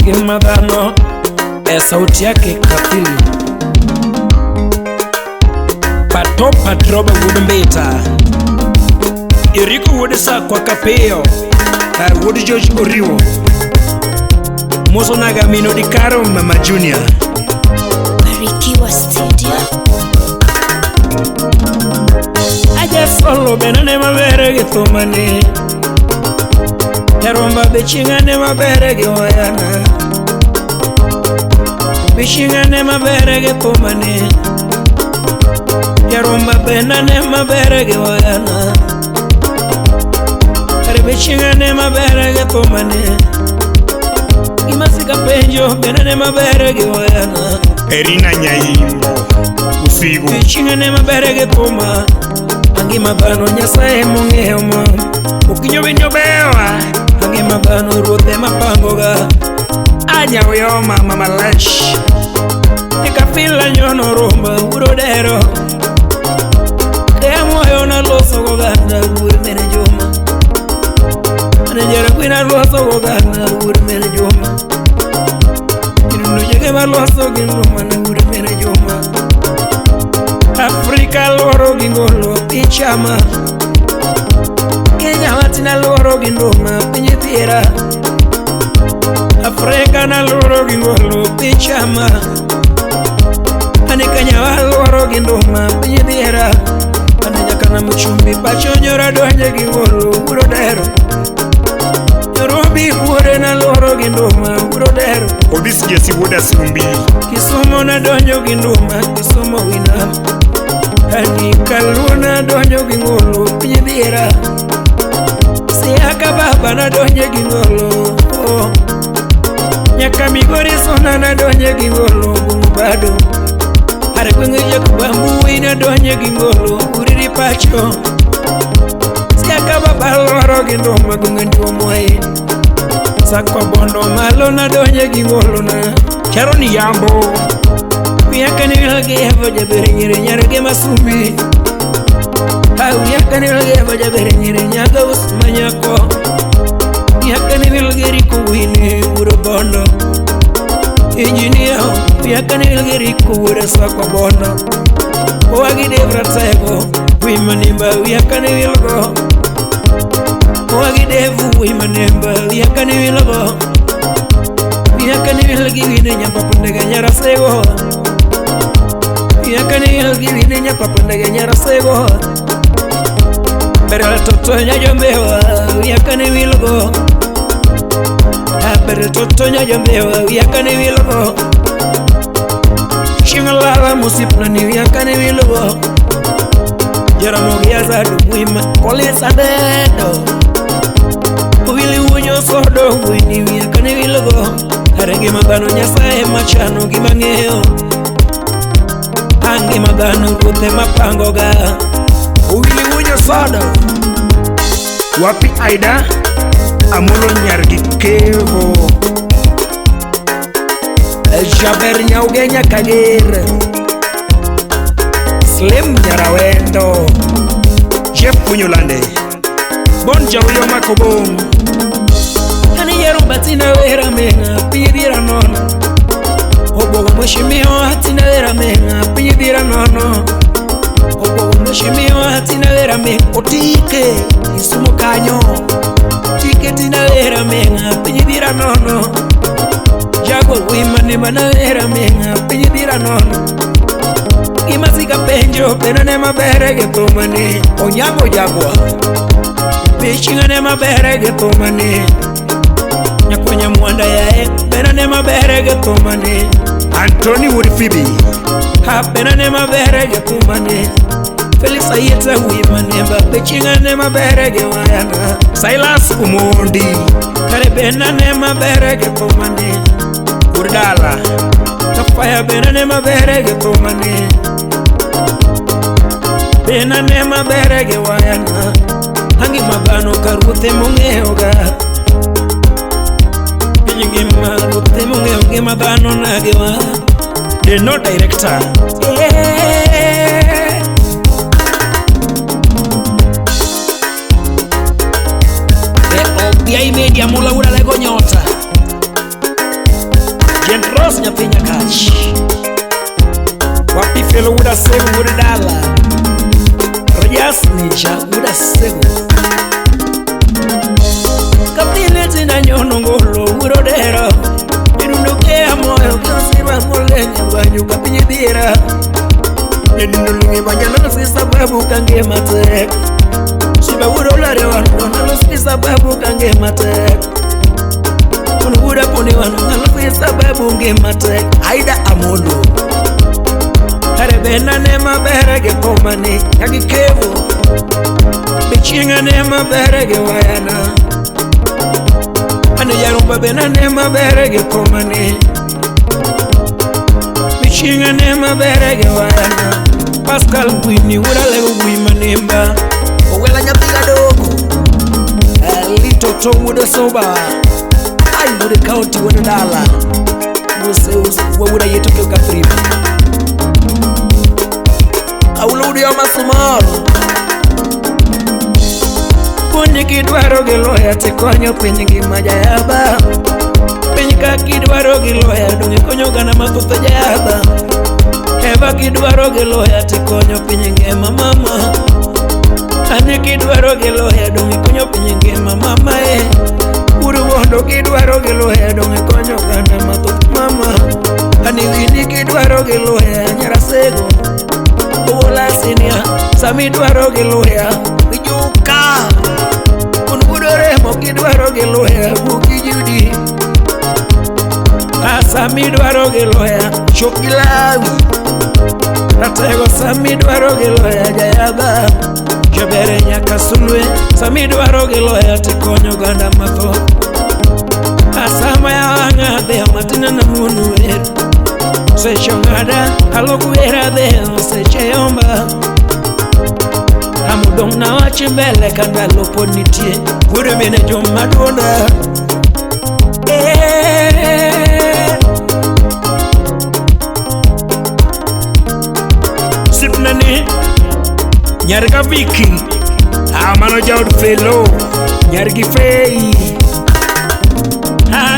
Ngima dhano e sauti yake Kafili. Pato Patroba wuod Mbita. Eriko wuod Sakwa Kapiyo. Kar wuod George Oriwo. Moso naga mino dikaro Mama Junior. Barikiwa Studio. Aja solo benane mabere gi thumani. Jaromba be ching'ane mabere gi wayana. Be ching'ane mabere gi thumani. Jaromba benane mabere gi wayana. Kare be ching'ane mabere gi thumani. Gimasika penjo benane mabere gi wayana. Erina Nyaimbo Usigu. Be ching'ane mabere gi thuma. Angima dhano Nyasaye mong'eyo mo. Okinyo winjo bewa. Angima dhano ruoth ema pangoga. Anya uyoma mama Lash. Ikafila nyono rumba wuod Odero. Kaya moyo naloso goganda wuod mene Juma. Anejera kwina loso goganda wuod mene Juma. Inuno jege maloso gi nduma na wuod mene Juma. Afrika luoro gi ngolo pichama. Kenya watina luoro gi nduma piny thiera. Afrika na luoro gi ngolo pichama. Ane Kenya waluoro gi nduma piny thiera. Ane nyaka na mchumbi pacho nyora donje gi ngolo wuod Odero. Nairobi buore na luoro gi nduma wuod Odero. Obis Jesi wuod Asumbi. Kisumo na donjo gi nduma Kisumo winam. Ani Kaluo na donjo gi ngolo piny dhiera. Siaka baba na donjo gi ngolo. Oh. Nyaka Migori Sona na donjo gi ngolo Bungu bado. Are gwenge Jakubambu na donjo gi ngolo Uriri pacho. Siaka baba luoro gi nduma gwenge Ndiwo Mwai. Sakwa Bondo malo na donjo gi ngolo na. Sharon Yambo. Wiya ni wilgi evo jaber nyiri nyarge masumbi. Wiya ni wilgi evo jaber nyiri nyaga usmanyako. Wiya ni wilgi riko wini wuod Bondo. Engineer wiya ni wilgi riko wuod Sakwa Bondo. Owagi Debra Tego wimanimba wiya ni wilgo. Owagi Devu wimanimba wiya ni wilgo. Wiya ni wilgi wini nyapapundega nyarasego. Yakani wilgi nyapapundega nyarasego. Pero toto nyajombewa yakani wilgo. Pero toto nyajombewa yakani wilgo. Shingalala musipnani yakani wilgo. Jaramogi azadu wima kolisa dedo. Wili wunyo sodo wini yakani wilgo. Arenge mabano Nyasaye machano gi mang'eyo. Angima dhano ruoth ema pangoga. Owili wunyo sodo. Wapi Aida Amolo nyargi kevo. Jaber Nyaugenya Kager. Slim Nyarawendo. Jeff Punyolande. Bon Jawiyoma Kobong. Ani Yarumba tina wera menga piny dhiera nono. Obogo mheshimiwa tina wera menga piny dhiera nono. Obogo mheshimiwa tina wera menga otike Kisumu kanyo. Tike tina wera menga piny dhiera nono. Jago wimane mana wera menga piny dhiera nono. Gimasika penjo benane mabere gi thumani. Onyango Jagwa. Biching'ane mabere gi thumani. Nyakwanya mwanda yae benane mabere gi thumani. Anthony wuod Phoebe. Ha benane mabere gi thumani. Felix Ayieta wimanimba biching'ane mabere gi wayana. Silas Umondi. Kare benane mabere gi thumani. Wuod Dala. Tafaya benane mabere gi thumani. Benane mabere gi wayana. Angima dhano ka ruoth emong'eyoga. Piny ngima ruoth emong'eyo ngima dhano nagiwa. The no director. The OPI Media mula ura lego nyota. Rose nyathi Nyakach. Wapi Felo wuod Asego wuod dala. Rojas Ninja wuod Asego. Kapile tina nyono ngolo wuod Odero. Irundo kea moyo kosirwa molenye banyu kapinyi dhiera. Nyendundo lingi banyana si sababu kange matek. Siba wuod Olare wanu nalo si sababu kange matek. Wuod Aponi wanu nalo si sababu ngima tek. Aida Amolo. Bena ne mabere ge pomani nyagi kevo. Bichinga ne mabere ge wayana. Ane yarumba bena ne mabere ge pomani. Bichinga ne mabere ge wayana. Pascal Gwini wura lego gwi manemba. Owela nyathi gadogo. Litoto wuod Soba. Ai wuod county wuod dala. Muse wuod yeto ke kaprima. Auludio masumoro. Puonj kidwaro gi loya tikonyo piny ngima jayaba. Piny ka kidwaro gi loya donge konyo oganda mathoth jayaba. Eva kidwaro gi loya tikonyo piny ngima mama. Ane kidwaro gi loya donge konyo piny ngima mama e. Uruondo kidwaro gi loya donge konyo oganda mathoth mama. Ane wini kidwaro gi loya nyarasego. Ola sinia sami dwaro gi loya Ijuka. Un gudore mo kidwaro gi loya buki judi. Sami dwaro gi loya chokilawi. Ratego sami dwaro gi loya jayaba. Jabere nyaka sulwe sami dwaro gi loya tikonyo oganda mathoth. Asama ya wang'a dhi matina na muonu wer. Seche ong'ada alok wer adhi seche yomba. Amudong' na wach mbele ka ndalo pod nitie. Wuod mine joma duonda. Sipnani nyar ka Viki. Amano jaod Felo nyar gi Fei.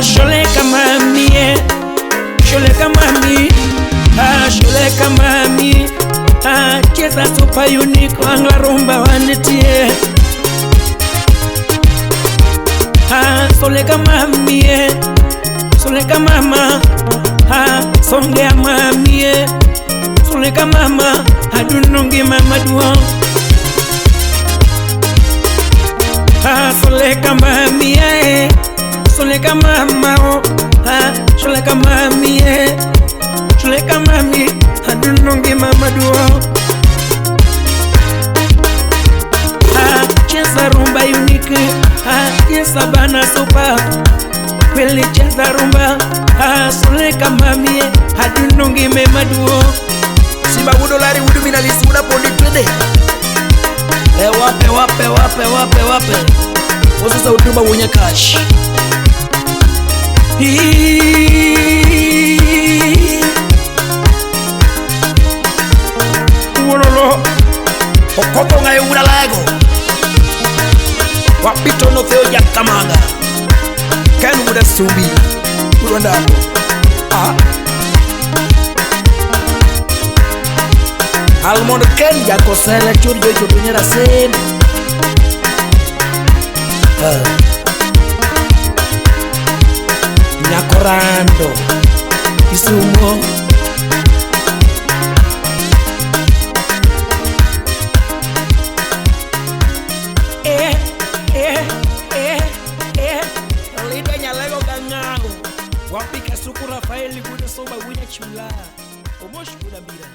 Sholeka mami, sholeka mami, sholeka mami. Cheza super unique wangla rumba wanitie. Soleka mami, soleka mama. Songea mami, soleka mama. Adunongi mama duo. Soleka mami, soleka mama oh. Soleka mami, soleka mami. Adunongi mama duo. Cheza rumba unique. Cheza bana sopa. Kweli cheza rumba. Soleka mami, adunongi mama duo. Simba wuod Olari wuod Minalisi wuod Apondi twende. Wape wape wape wape wape. Osasa udumba wunya cash. Wololo Okoto ngayo wuod Alego. Wapito no theo jakamaga. Ken wuod Asumbi wuod Ndalo. Almond Ken jakosele chur jocho pinyera sen. Nyakorando Kisumo. Lida nyalego gang'ango. Wapika suku Rafaeli wuod Soba wuod Chula. Omosh wuod Ambira.